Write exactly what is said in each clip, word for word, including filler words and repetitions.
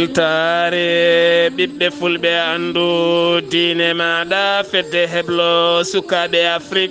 Taare ɓiɓɓe fulɓe, anndu diine maaɗa, fedde heblo sukaaɓe Afrik.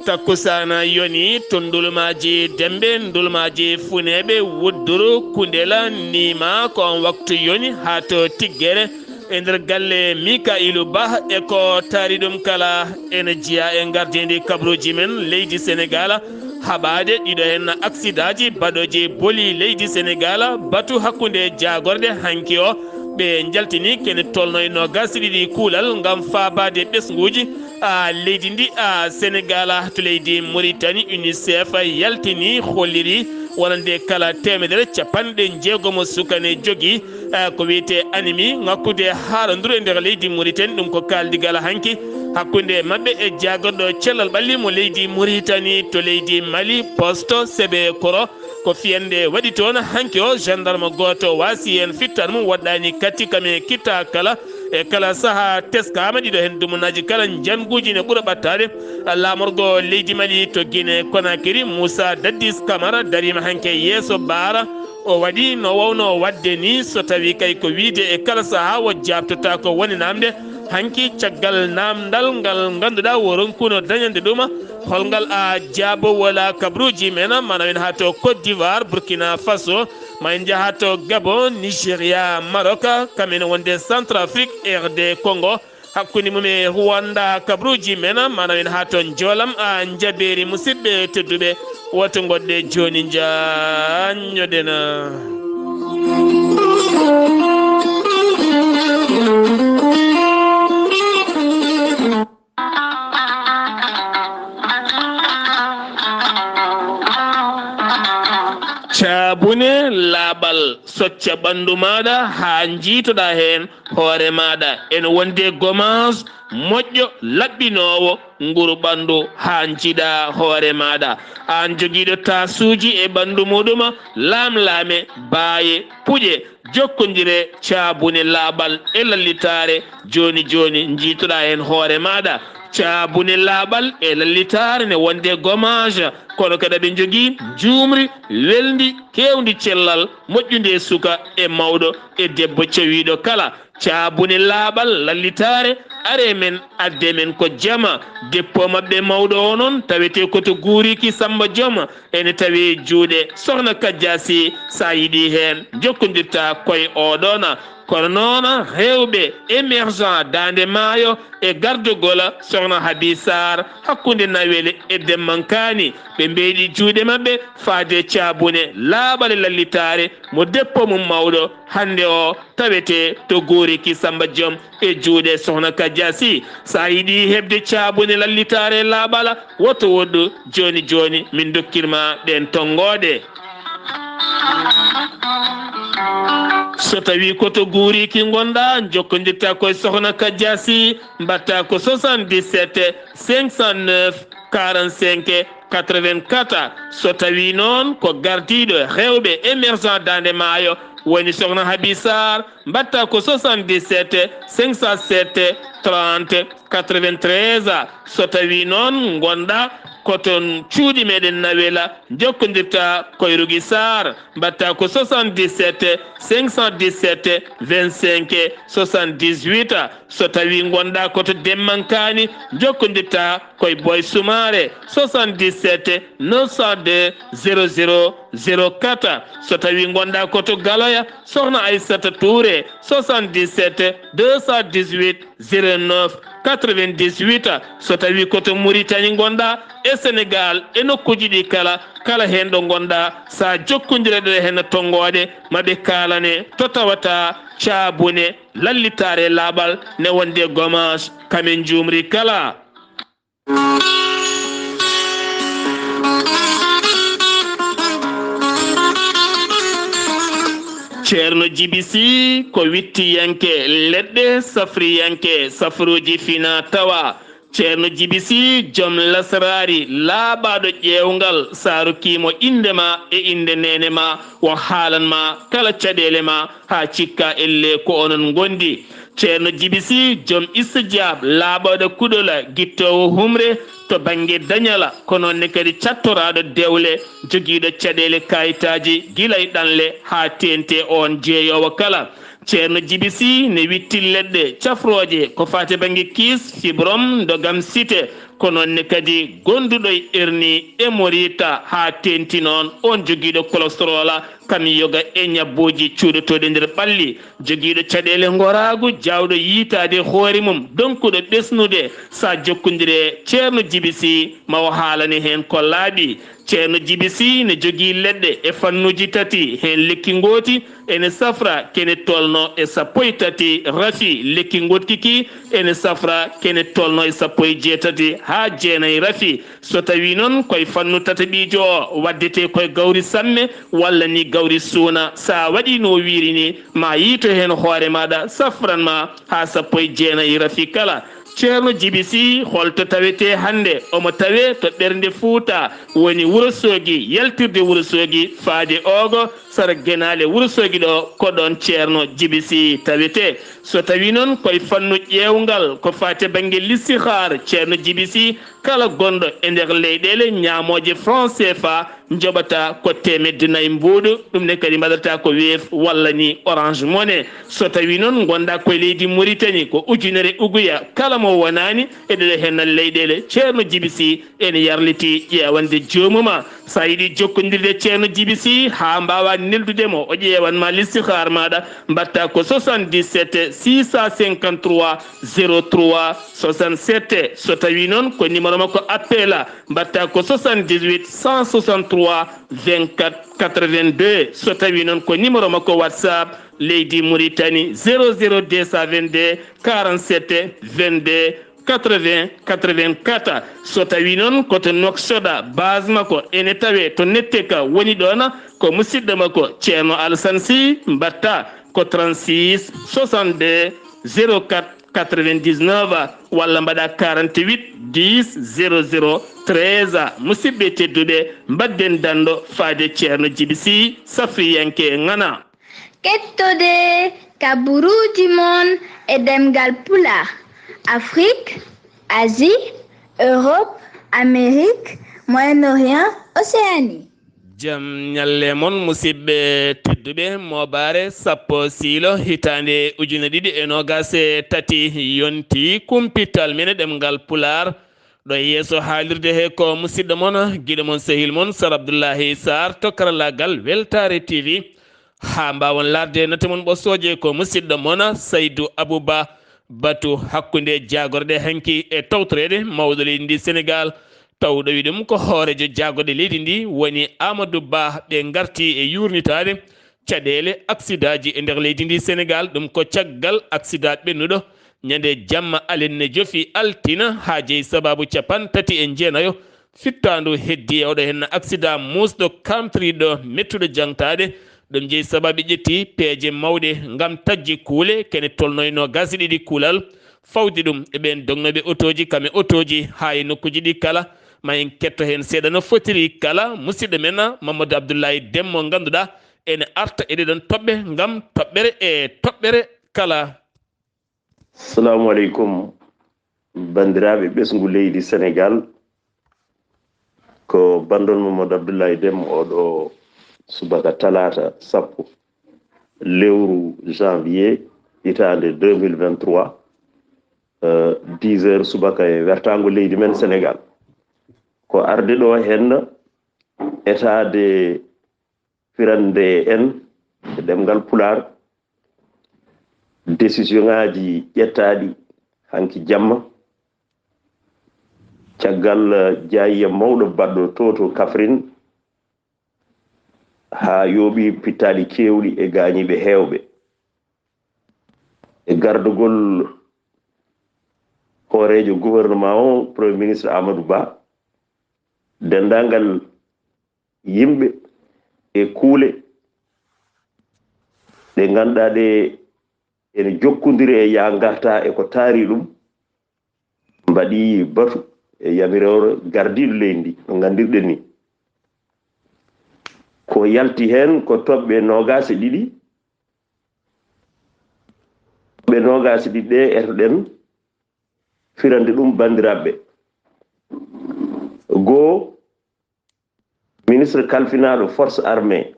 Takkusaana yoni to ndulmaaji Dembe, ndulmaaji Funeeɓe, Wudduru, Kundela, Niima, ko on waktu yoni haa to Tiggere e nder galle Mika'ilu Bah. E ko taari ɗum kala, ene jeyaa e ngardiindi kabaruuji men leydi Senegaal. Haɓaade ɗiɗo heen aksidaaji baɗooji boli leydi Senegaal, batu hakkunde jaagorɗe hanki o, ɓe njaltini kene tolno e noogaas e ɗiɗi kuulal ngam faabaade ɓesnguuji a leydi ndi a Senegaal to leydi Muritani. UNICEF yaltini, holliri wonande kala teemedere capanɗe jeegomo suka ne jogii, eh, ko wiyetee anémie ŋakkude haaranduru e nder leydi Muritani. Ɗum ko kaaldigal hanki hakkunde maɓɓe e jaagorɗo cellal ɓalli mo leydi Muritani to leydi Mali, Poste Sebe Koro. Ko fiyannde waɗi toon hanki o, gendarme gooto waasi heen fittan mum, woɗɗaani katti kam e kitta kala. E kala sahaa teskaama ɗiɗo heen dumunaaji kala, njannguuji ne ɓura ɓattaade. Laamorgo leydi Mali to Guinée Conakry, Moussa Dadis Camara, dariima hanki yeeso baara. O waɗi no waawno waɗde ni, so tawii kay ko wiyde e kala sahaa o jaabtotaako woni naamnde. Hanki caggal naamndal ngal ngannduɗaa o ronkuno dañande ɗum, hol ngal a jaabo wala kabaruuji men, mana en haa to Côte d'Ivoire, Burkina Faso, ma en njaha to Gabon, Nigeria, Maroc, kamen wonde Centrafrique, R D Congo, hakkunde mum e Rwanda, kabaruuji men, mana en haa to Njoolam, a njabeeri musidɓe tedduɓe, woto ngoɗɗe jooni njaanñoɗen. Caabune laaɓal, socca ɓanndu maaɗa haa njiitoɗaa heen hoore maaɗa. Ene wonde gomaas moƴƴo, laɓɓinoowo nguru ɓanndu haa njiiɗaa hoore maaɗa. Aan jogiiɗo taasuuji e ɓanndu muɗum, laamlaame, baaye, puƴe, jokkondire caabune laaɓal e lallitaare. Jooni jooni, njiitoɗaa heen hoore maaɗa. Caabune laaɓal e lallitaare ne wonde gomaas, kono kadi aɓe njogii njuumri welndi, keewndi cellal, moƴƴundi e suka e mawɗo e debbo cawiiɗo kala. Caabune laaɓal lallitaare, are men, adde men ko jama. Deppo maɓɓe mawɗo o noon tawetee ko to Guuriki Samba Joom, ene tawi juuɗe Sohna Kajja Sy. So a yiɗi heen, jokkondirta koye oɗoon. Kono noon, heewɓe émergent Daande Maayo e gardogol Sohna Habi Sarr hakkunde Nawel e Demmankaani, ɓe mbeyɗi juuɗe maɓɓe faade caabune laaɓal e lallitaare mo deppo mum mawɗo hannde o tawetee to Guuriki Samba Joom e juuɗe Sohna Kajja Sy. So a yiɗi heɓde caabune lallitaare laaɓal, woto woɗɗu jooni jooni, min ndokkirma ɗeen tonngooɗe. So tawii ko to Guuriki ngonɗaa, njokkondirta ko e Sohna Kajja Sy, mbaɗta ko soixante-dix-sept cinq cent neuf quarante-cinq quatre-vingt-quatre. So tawii noon ko gardiiɗo heewɓe émergent Daande Maayo woni Sohna Habi Sarr, mbaɗta ko soixante-dix-sept cinq cent sept trente quatre-vingt-treize. So tawii noon ngonɗaa ko toon cuuɗi meɗen Nawela, njokkondirta ko e Rugi Sarr, mbaɗta ko soixante-dix-sept cinq cent dix-sept vingt-cinq soixante-dix-huit. So tawii ngonɗaa ko to Demmankaani, njokkondirta ko e Boy Sumaare, soixante-dix-sept neuf cent deux zéro zéro zéro quatre. So tawii ngonɗaa ko to Galoya, Sohna Aissata Touré, soixante-dix-sept deux cent dix-huit zéro neuf quatre-vingt-dix-huit. So tawii ko to Muritani ngonɗaa, e Senegaal, e nokkuuji ɗi kala, kala heen ɗo ngonɗaa, so a jokkondirat e heen tonngooɗe, ma ɓe kaalane to tawataa caabune lallitaare laaɓal ne wonde gomaas, kamen njuumri kala. Ceerno Jibi Sih ko wittiyanke leɗɗe, safriyanke safruuji fina tawa. Ceerno Jibi Sih, joom lasraari laaɓaaɗo ƴeewngal, so a rokkii mo innde ma e innde neene ma, o haalan ma kala caɗeele ma, haa cikka ellee ko onon ngondi. Ceerno Jibi Sih, joom Istijab, laaɓaaɗo kuɗola, gittoowo humre to bannge dañala, ko noon ne kadi cattoraaɗo dewle, jogiiɗo caɗeele kaayitaaji gila e ɗanle haa teeŋti oon jeeyoowo kala. Ceerno Jibi Sih ne witti leɗɗe cafrooje ko faati bannge kiis, fibrom, ndogam site, ko noon ne kadi gonduɗo e erni e morita haa teenti noon oon jogiiɗo kolostorola, kam yoga e ñabbooji cuuɗotooɗi nder ɓalli, jogiiɗo caɗeele ngoraagu, jaawɗo yiitaade hoore mum, donkuɗo ɓesnude, so a jokkondire Ceerno Jibi Sih ma o haalane heen ko laaɓi. Ceerno Jibi Sih ne jogii leɗɗe e fannuuji tati, heen lekki ngooti ene safra kene tolno e sappo e tati rafi, lekki ngootki ki ene safra kene tolno e sappo e jeetati haa jeenayi rafi. So tawii noon koye fannu tataɓiijo o waddetee koye gawri samme walla ni gawri suuna, so a waɗii no wiiri ni, ma yiito heen hoore maaɗa, safran ma haa sappo e jeenayi rafi kala. Ceerno Jibi Sih, holto tawetee hannde? Omo tawee to ɓernde Fuuta, woni Wuro Soogi, yaltirde Wuro Soogi faade Oogo, sara genaale Wuro Soogi ɗo, ko ɗoon Ceerno Jibi Sih tawetee. So tawii noon koye fannu ƴeewngal, ko faati e bannge listihaar, Ceerno Jibi Sih, kala gonɗo e nder leyɗeele ñaamooje franc C F A, njoɓata ko teemedde nayi mbuuɗu, ɗum ne kadi mbaɗata ko Wave walla ni Orange Money. So tawii noon ngonɗaa koye leydi Mauritanie, ko ujunere uguya kala mo wonaani e ɗeɗo heen leyɗeele, Ceerno Jibi Sih ene yarlitii ƴeewande joomum. So a yiɗii jokkondirde Ceerno Jibi Sih haa mbaawaa neldude mo, o ƴeewan ma listihaar maaɗa, mbaɗta ko soixante-dix-sept six cent cinquante-trois zéro trois soixante-sept. So tawii noon ko numéro makko appel, mbaɗta ko soixante-dix-huit cent soixante-trois vingt-quatre quatre-vingt-deux. So tawii noon ko numéro makko WhatsApp leydi Mauritanie, zéro zéro deux cent vingt-deux quarante-sept vingt-deux quatre-vingts quatre-vingt-quatre. So tawii noon ko to Nouakchott, base makko ene tawee to Netteka woni ɗoon, ko musidɗo makko Ceerno Alassane Sy, mbaɗta ko trente-six soixante-deux zéro quatre quatre-vingt-dix-neuf walla mbaɗa quarante-huit dix zéro zéro treize. Musidɓe tedduɓe, mbaɗden danndo faade Ceerno Jibi Sih, safriyanke ŋana. Kettode kaburuuji mon e ɗemngal Pulaar, Afrik, Asie, Europe, Amérique, Moyen-Orient, Océanie. Jam ñalle mon, musidɓe tedduɓe. Moobaare sappo siilo hitaande ujune ɗiɗi e noogaas e tati yonti kumpital men e ɗemngal Pulaar. Ɗo yeeso haalirde he ko musidɗo mon, giɗo mon, sehil mon, Sar Abdullahi Sarr to karallaagal Weltaare T V. Haa mbaawon laarde nate mon ɓosooje ko musidɗo mon, Saydu Abuba. Batu hakkunde jaagorɗe hanki e tawtoreede mawɗo leydi ndi Senegaal, tawɗo wi ɗum ko hooreejo jaagorɗe leydi ndi woni Amadou Ba. Ɓe ngarti e yuurnitaade caɗeele aksidaaji e nder leydi ndi Senegaal. Ɗum ko caggal aksidaa ɓennuɗo ñande jamma alenne jofi altina haa jeyi sabaabu capanɗe tati e jeenayo fittaandu heddi e oɗo henna aksidaa muusɗo kamtriiɗo mettuɗo jaŋtaade. Ɗum jeyi sabaabu ƴetti peeje mawɗe ngam taggi kuule kene tolnoyno gasi ɗiɗi kuulal fawdi ɗum e ɓeen dognooɓe otooji kam e otooji haa e nokkuuji ɗi kala. Ma en ketto heen seeɗa no fotiri kala. Musidɗo men Mamadou Abdoulaye Dem mo ngannduɗaa ene arta e ɗeɗon toɓɓe ngam toɓɓere e toɓɓere kala. Assalamu aleykum, banndiraaɓe ɓesngu leydi Senegaal. Ko banndon Mamadou Abdoulaye Dem, oɗo subaka talaata sappo lewru janvier hitaande deux mille vingt-trois, euh, dix heures subaka e wertaango leydi men Senegaal. Ko arde ɗo heen etaade firande en e ɗemngal Pulaar, décision ŋaaji ƴettaaɗi hanki jamma, caggal, eh, jaayiya mawɗo baɗɗo to, to Kaffrine, haa yooɓi pittaaɗi keewɗi e gaañiiɓe heewɓe. E gardugol hooreejo gouvernement o, Premier Ministre Amadou Ba, denndaangal yimɓe e kuule ɗe ngannduɗaa ɗe ene jokkondiri e yaa ngarta e ko taari ɗum, mbaɗi batu e yamiroore gardiiɗo leydi ndi, no nganndirɗen ni. Ko yalti heen ko toɓɓe noogaas e ɗiɗi, toɓɓe noogaas e ɗiɗi ɗe etoɗen firande ɗum banndiraaɓe. Goo, ministre kalfinaaɗo force armée,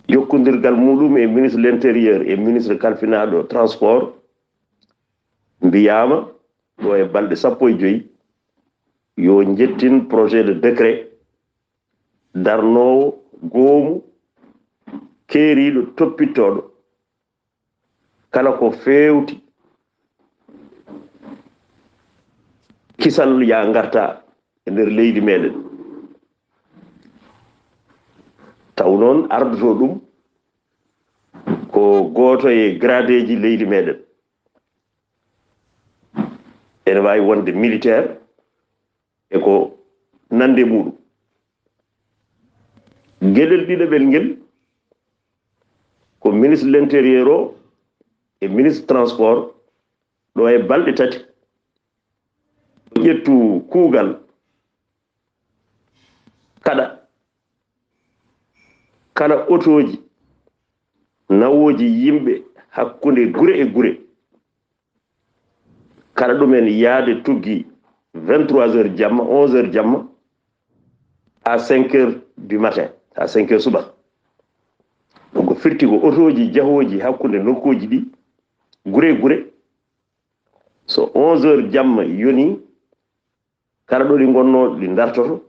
Jokkondirgal muɗum e ministre l'intérieur e ministre kalfinaaɗo transport, mbiyaama ɗo e balɗe sappo e joyi yo njettin projet de décret darnoowo goomu keeriiɗo toppittooɗo kala ko feewti kisal ya ngarta e nder leydi meɗen. Taw noon ardoto ɗum ko gooto e gradeeji leydi meɗen. Ene waawi wonde militaire e ko nande muɗum. Geɗel ɗiɗaɓel ngel ko ministre l'intérieur o e ministre transport ɗo e balɗe tati o ƴettu kuugal kaɗa kala otooji nawooji yimɓe hakkunde gure e gure, kala ɗumen yaade tuggi vingt-trois heures jamma, onze heures jamma, à cinq heures du matin, à cinq heures suba. Donc firti ko otooji jahooji hakkunde nokkuuji ɗi gure e gure, so onze heures jamma yoni, kala ɗo ɗi ngonnoo ɗi ndartoto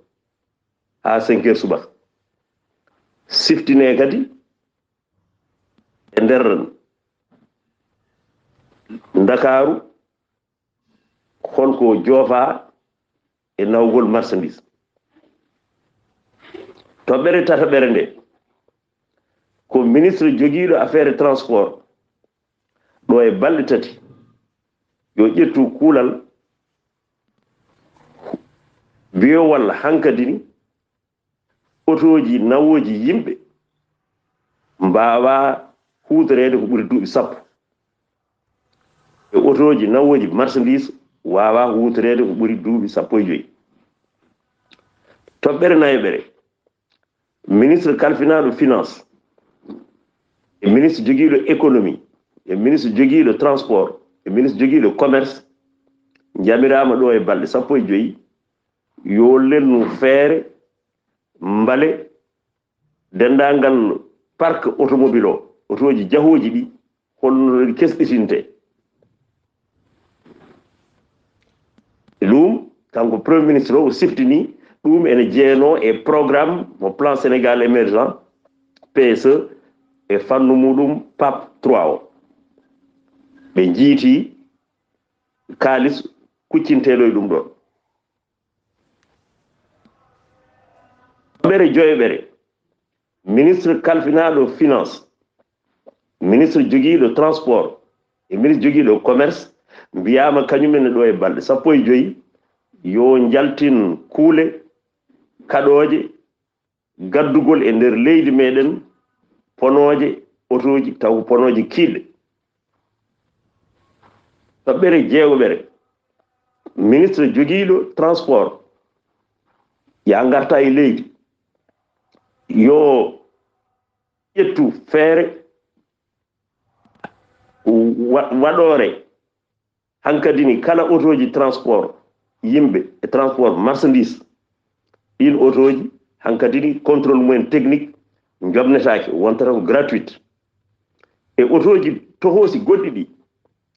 haa cinq heures suba. Siftine kadi e nder Ndakaaru holko joofaa e nawgol marchandise. Toɓɓere tataɓere nde ko ministre jogiiɗo affaire transport ɗo e balɗe tati yo ƴettu kuulal biyo walla hankadi ni otooji nawooji yimɓe mbaawaa huutoreede ko ɓuri duuɓi sappo e otooji nawooji marchandise waawaa huutoreede ko ɓuri duuɓi sappo e joyi. Toɓɓere nayoɓere, ministre kalfinaaɗo finance e ministre jogiiɗo économie e ministre jogiiɗo transport e ministre jogiiɗo commerce njamiraama ɗo e balɗe sappo e joyi yo lelnu feere mbale denndaangal parc automobile o, otooji jahooji ɗi, holno ɗi kesɗitinte. Ɗum kanko premier ministre o, o siftini ɗum ene jeenoo e programme mo plan Sénégal émergent, P S E, e fannu muɗum pap trois o. Ɓe njiiti kaalis kuccinteeɗo e ɗum ɗon. Ɓere joyoɓere, ministre kalfinaaɗo finance, ministre jogiiɗo transport e ministre jogiiɗo commerce mbiyaama kañum en ɗo e balɗe sappo e joyi yo njaltin kuule kaɗooje gaddugol e nder leydi meɗen ponooje otooji taw ko ponooje kiiɗɗe. Toɓɓere jeegoɓere, ministre jogiiɗo transport ya ngarta e leydi yo ƴettu feere wa- waɗoore hankadi ni kala otooji transport yimɓe e transport marchandise, ɗin otooji hankadi ni contrôle mumen technique jomnetaake, wontata ko gratuite. E otooji tohoosi goɗɗi ɗi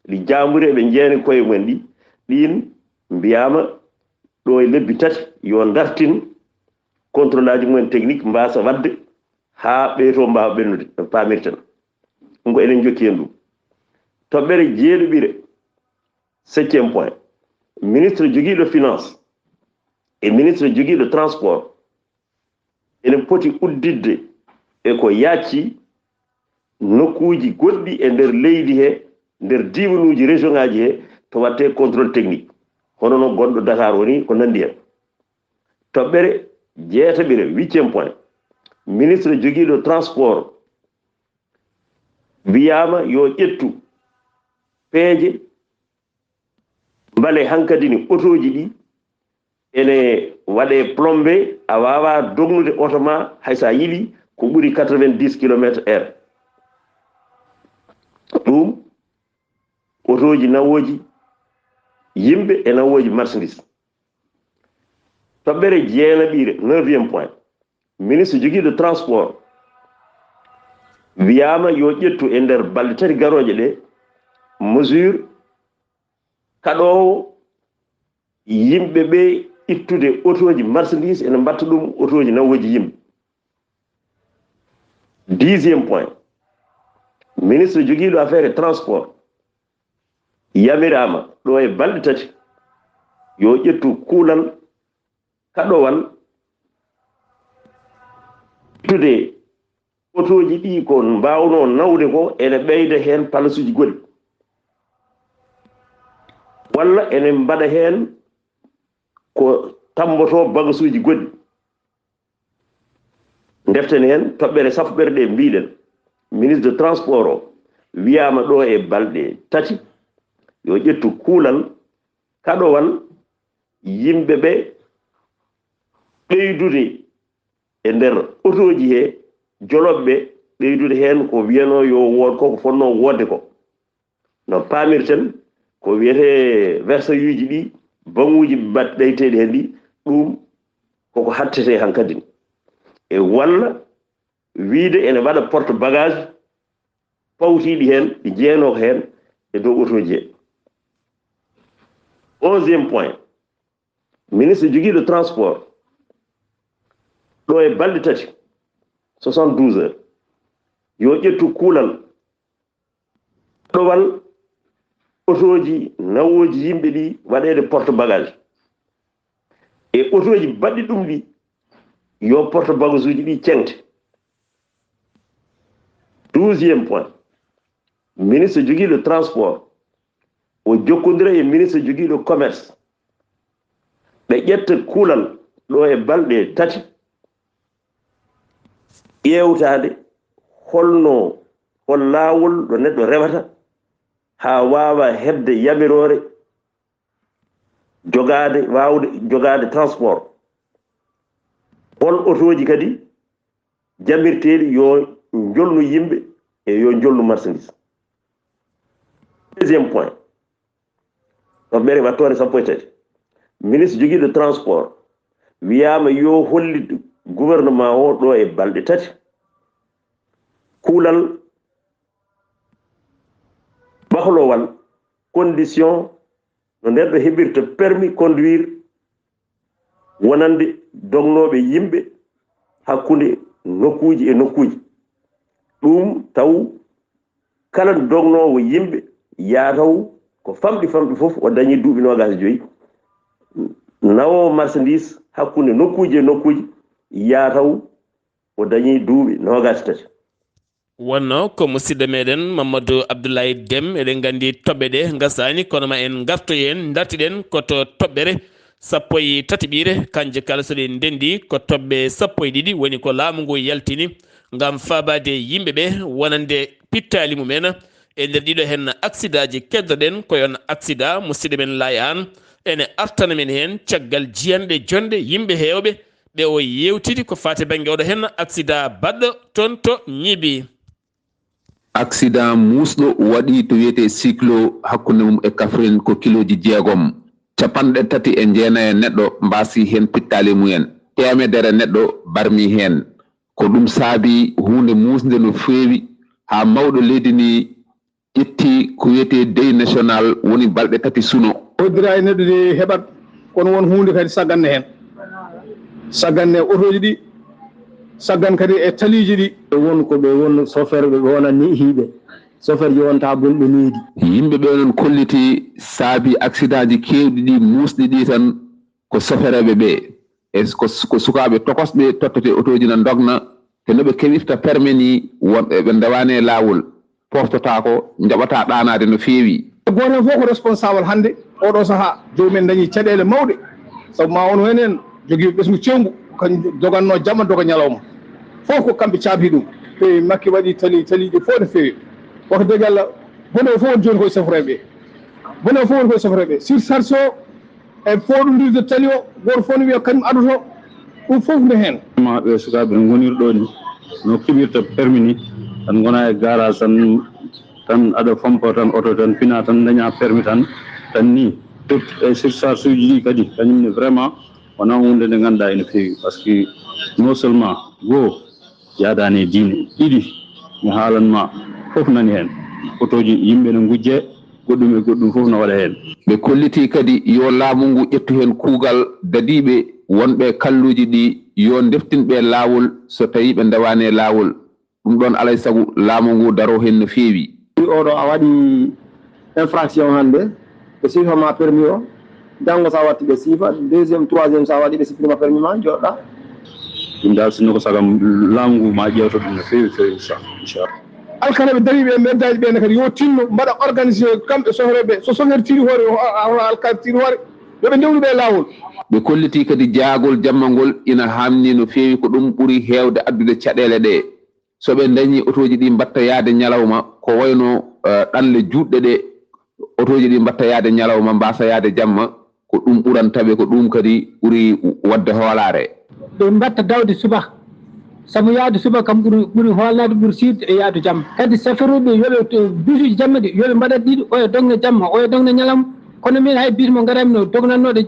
ɗi jaambureeɓe njeeni koye mumen ɗi, ɗin mbiyaama ɗo e lebbi tati yo dartin contrôle aji mumen technique mbaasa waɗde haa ɓeyto mbaawa ɓennude no paamirten. Ɗum ko enen jokki heen ɗum. Toɓɓere jeeɗiɓire, septième point, ministre jogiiɗo finance e ministre jogiiɗo transport ene poti udditde e ko yaaccii nokkuuji goɗɗi e nder leydi he, nder diiwanuuji région ngaji he, to waɗte contrôle technique, hono no gonɗo Dakar woni ko nanndi heen. Toɓɓere jeetaɓire, huitième point, ministre jogiiɗo transport wiyaama yo ƴettu peeje mbale hankadi ni otooji ɗi ene waɗe plombe, a waawaa dognude oto ma hay so a yiɗi ko ɓuri quatre-vingt-dix kilomètres heure. Ɗum otooji nawooji yimɓe e nawooji marchandise. Toɓɓere jeenaɓire, neuvième point, ministre jogiiɗo transport Wiyaama yo ƴettu e nder balɗe tati garooje ɗe mesure kaɗoowo yimɓe ɓe ittude otooji marchandise ene mbatta ɗum otooji nawooji yimɓe. Dixième point, ministre jogiiɗo affaire e transport yamiraama ɗo e balɗe tati yo ƴettu kuulal kaɗowal ittude otooji ɗi ko mbaawnoo nawde ko ene ɓeyda heen palasuuji goɗɗi walla ene mbaɗa heen ko tammbotoo bagasuuji goɗɗi. Ndeften heen toɓɓere sappo ɓere ɗe mbiɗen ministre de transport o wiyaama ɗo e balɗe tati yo ƴettu kuulal kaɗowal yimɓe ɓe ɓeydude e nder otooji he jolooɓe ɓe ɓeydude heen ko wiyanoo yo wood ko ko fotnoo woodde ko no paamirten ko wiyetee verseuji ɗi baŋuuji mbaɗ ɓeyteeɗi heen ɗi ɗum koko hattetee hankadi e walla wiide ene waɗa porte bagage pawtiiɗi heen ɗi jeenoo ko heen e dow otooji he. Onzième point, ministre jogiiɗo transport ɗo e balɗe tati soixante-douze heures yo ƴettu kuulal ɗowal otooji nawooji yimɓe ɗi waɗeede porte bagage e otooji baɗɗi ɗum ɗi yo porte bagage uji ɗi ceŋte. Douzième point, ministre jogiiɗo transport o jokkondira e ministre jogiiɗo commerce ɓe ƴetta kuulal ɗo e balɗe tati ƴeewtaade holno hol laawol ɗo neɗɗo rewata haa waawa heɓde yamiroore jogaade waawde jogaade transport hol otooji kadi jamirteeɗi yo njolnu yimɓe e yo njolnu marchandise. Deuxième point, toɓɓere wattoore sappo e tati, ministre jogiiɗo transport wiyaama yo hollit gouvernement o ɗo e balɗe tati kuulal bahlowal condition no neɗɗo heɓirta permis conduire wonande dognooɓe yimɓe hakkunde nokkuuji e nokkuuji ɗum taw kala dognoowo yimɓe yataw ko famɗi famɗi fof o dañi duuɓi noogaas e joyi nawoowo marchandise hakkunde nokkuuji e nokkuuji yataw o dañi duuɓi noogaas e tati. Wonno ko musidɗo meɗen Mamadou Abdoulaye Dem eɗen gandi toɓɓe ɗe gasani kono ma en gartoy hen dartiɗen ko to toɓɓere sappo e tati ɓiire kanje kala so ɗe ndendi ko toɓɓe sappo e ɗiɗi woni ko laamu ngu yaltini ngam faabade yimɓe ɓe wonande pittali mumen e nder ɗiɗo hen aksidaji keddoɗen ko yon aksida musidɗo men Laye Anne ene artana men hen caggal jiyanɗe jonɗe yimɓe hewɓe ɓe o yewtidi ko fati banggue oɗo hen aksida baɗɗo toon to Ñiibi. Aksidan muusɗo waɗi to wiyetee Siklo hakkunde mum e Kafrin ko kilooji jeegom, capanɗe tati e jeenayi e neɗɗo mbaasii heen pittaali mumen, teemedere neɗɗo barmii heen. Ko ɗum saabii huunde muusnde no feewi haa mawɗo leydi ndii ƴetti ko wiyetee deuil national woni balɗe tati suno. Hoddira e neɗɗo de heɓat kono won huunde kadi sagganne heen, sagganne otooji ɗi, saggan kadi e taliiji ɗi. Ɓe won ko ɓe won soferɓe ɓe wonat ni hiiɓe, soferji wonta bonɓe needi. Yimɓe ɓe noon kolliti saabi aksidaaji keewɗi ɗi muusɗi ɗi tan ko sofereeɓe ɓe e ko sukaaɓe tokosɓe tottete otooji na ndogna te no ɓe keɓirta perme ni wonɓe ɓe ndewaani e laawol. Poftotaako, njaɓataa ɗaanaade no feewi. Gooto heen fof ko responsable hannde oo ɗoo sahaa, joomum en ndañii caɗeele mawɗe, sabu ma won heen en jogiiɓe ɓesngu cewngu, kañum dogannoo jamma doga ñalawma, fof ko kamɓe caabii ɗum. Peewi Makki waɗii tali, taliiji fof no feewi, wata deg Allah, bone o fof won jooni koye sofreeɓe, bone o fof woni koye sofreeɓe, surcharge o. E fooɗondirde tali o, gooto fof ne wiya kañum adoto, ɗum fof ne heen. Vraiment ɓe sukaaɓe no ngoniri ɗo ni, no keɓirta permis ni, tan ngona e garage tan, tan aɗa fompa tan oto tan pina tan daña permis tan, tan ni. Tout e surcharge uji ɗi kadi kañum ne vraiment wona hunde nde ngannduɗaa ene feewi, par ce que non seulement goo yaadaani e diine, ɗiɗi Mi haalan ma fof nani heen. Otooji yimɓe no ngujjee, goɗɗum e goɗɗum fof no waɗa heen. Ɓe kollitii kadi yo laamu ngu ƴettu heen kuugal dadiiɓe wonɓe kalluuji ɗi, yo ndeftin ɓe laawol so tawii ɓe ndewaani e laawol. Ɗum ɗoon alay sago laamu ngu daroo heen no feewi. Oɗo a waɗi infraction hannde, ɓe siifa ma permis o, janngo sa watti ɓe siifa, deuxième, troisième sa waɗi ɓe sippirima permis ma, joɗɗa. Ɗum dal sinno ko sagam laamu ngu ma ƴeewto ɗum no feewi feewi inchallah. Alkanaɓe dariiɓe e mbeddaaji ɓe ne kadi yo tinno mbaɗa organisé kamɓe sohreɓe, so sohre tiri hoore, o- a- a- alkanaɓe tiri hoore, yo ɓe ndewnu ɓe laawol. Ɓe kollitii kadi jahagol jamma ngol ina haamni no feewi, ko ɗum ɓuri heewde addude caɗeele ɗe. So ɓe ndañii otooji ɗi mbaɗta yahde ñalawma, ko wayno eh, ɗanle juutɗe ɗe, otooji ɗi mbaɗta yahde ñalawma, mbaasa yahde jamma, ko ɗum ɓuranta ɓe, ko ɗum kadi ɓuri waɗde hoolaare. Ɓe mbaɗta dawde suba, sabu yahde suba kam ɓuri ɓuri hoolnaade, ɓuri siirde e yahde jamma. Kadi saferuɓe yo ɓe bisuuji jamma ɗi yo ɓe mbaɗat ɗiɗi, oya dogne jamma, oya dogne ñalawma. Kono min hay bis mo ngaranmi no dognannooɗo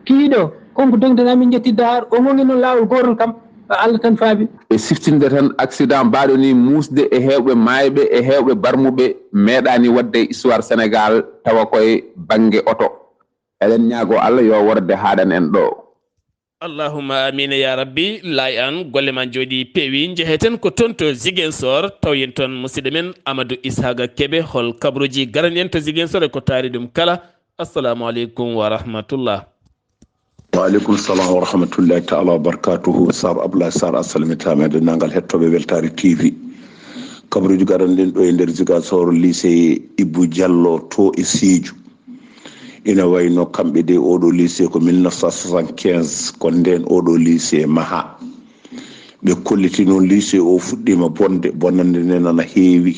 kihiiɗo, kon ko dogdanaa min njetti Dakar, o ngongi noon laawol gootol kam. Allah tan faabi. E siftinde tan, accident baaɗo ni muusde e heewɓe maayɓe e heewɓe barmuɓe meeɗaani waɗde e histoire Sénégal, tawa koye bannge oto. Eɗen ñaago Allah yo worde haaɗan en ɗo. Allahumma amiin ya rabbi. Laay an, golle ma njooɗi peewi. Njeheten ko toon to Ziguinchor, taw yen toon musidɗo men Amadou Ishaga Kebe, hol kabaruuji garani en to Ziguinchor e ko taari ɗum kala. Assalamu aleykum wa rahmatullah. Wa aleykum salam wa rahmatullahi taala wa barakatuhu. Sar Abdoulaye Sar, a salmitaama e denndaangal hettooɓe Weltaare T V. Kabaruuji garanɗen ɗo e nder Ziguinchor, lycée Ibou Diallo to e Sédhiou. Ina wayno kamɓe de oɗo lycée ko mille neuf cent soixante-quinze, ko ndeen oɗo lycée maha. Ɓe kolliti noon lycée o fuɗɗiima bonde, bonannde nde nana heewi.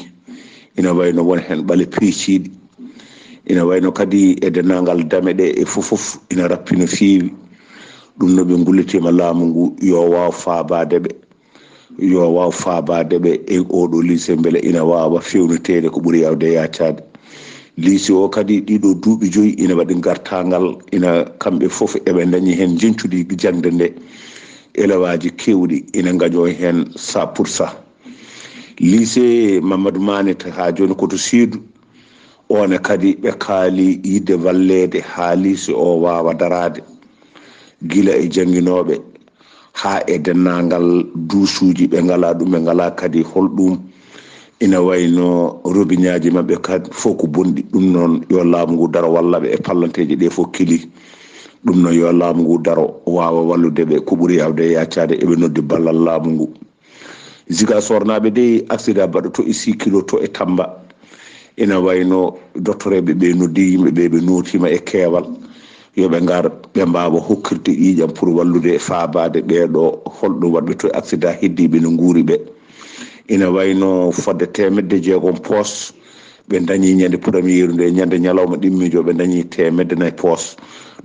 Ina wayno won heen ɓale peeciiɗi. Ina wayno kadi e denndaangal dame ɗe e fof fof ina rappi no feewi. Ɗum no ɓe ngullitiima laamu ngu yo waaw faabaade ɓe, yo waaw faabaade ɓe e oɗo lycée mbele ina waawa feewneteede ko ɓuri yaawde yaacaade. Lycée o kadi ɗiɗo duuɓi joyi ina waɗi gartaangal, ina kamɓe fof eɓe ndañi heen njeñcudi jaŋde nde. Elewaaji keewɗi ina ngañoo heen cent pour cent. Lycée Mamadou Mané haa jooni ko to Sédhiou, oon ne kadi ɓe kaali yiɗde walleede haa lycée o waawa daraade, gila e jannginooɓe haa e denndaangal duusuuji, ɓe ngalaa ɗum, ɓe ngalaa kadi hol ɗum. Ina wayno robiñaaji maɓɓe kadi fof ko bonɗi. Ɗum noon yo laamu ngu daro walla ɓe e pallanteeji ɗe fof kili. Ɗum noon yo laamu ngu daro waawa wallude ɓe ko ɓuri yaawde e yaacaade. Eɓe noddi ballal laamu ngu. Ziguinchornaaɓe dey, accident baɗoto e Sikilo to e Tamba. Ina wayno dottoreeɓe ɓe noddi yimɓe ɓe, ɓe nootiima e keewal. Yo ɓe ngar, ɓe mbaawa hokkirde ƴiiƴam pour wallude e faabaade ɓee ɗo holɗum waɗɓe to accident heddiiɓe no nguuri ɓe. Ina wayno fodde teemedde jeegom poos ɓe ndañi ñande première nde, ñande ñalawma ɗimmiijo, ɓe ndañi teemedde nayi poos.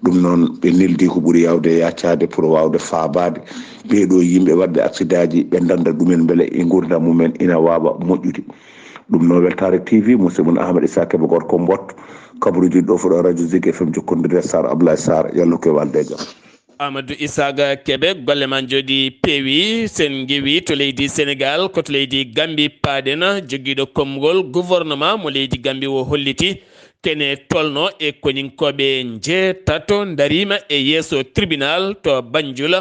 Ɗum noon, ɓe neldi ko ɓuri yaawde yaacaade pour waawde faabaade ɓee ɗo yimɓe waɗɓe accident ji, ɓe ndannda ɗumen mbele e nguurndam mumen ina waawa moƴƴude. Ɗum noon, Weltaare T V, musidɗo mon Ahmad Issa Kebe, gorko Mbot, kabaruuji ɗo fuɗo Radio Zik F M, jokkondirde Sarr Ablaye Sarr, yallo ko e walde e jam. Amadou Isaaga Kebe, golle ma njooɗi peewi. Sen ngewi to leydi Senegal, ko to leydi Gambi paaɗen. Jogiiɗo konngol gouvernement mo leydi Gambi o holliti kene tolno e koninkooɓe njeetato ndariima e yeeso tribunal to Banjul.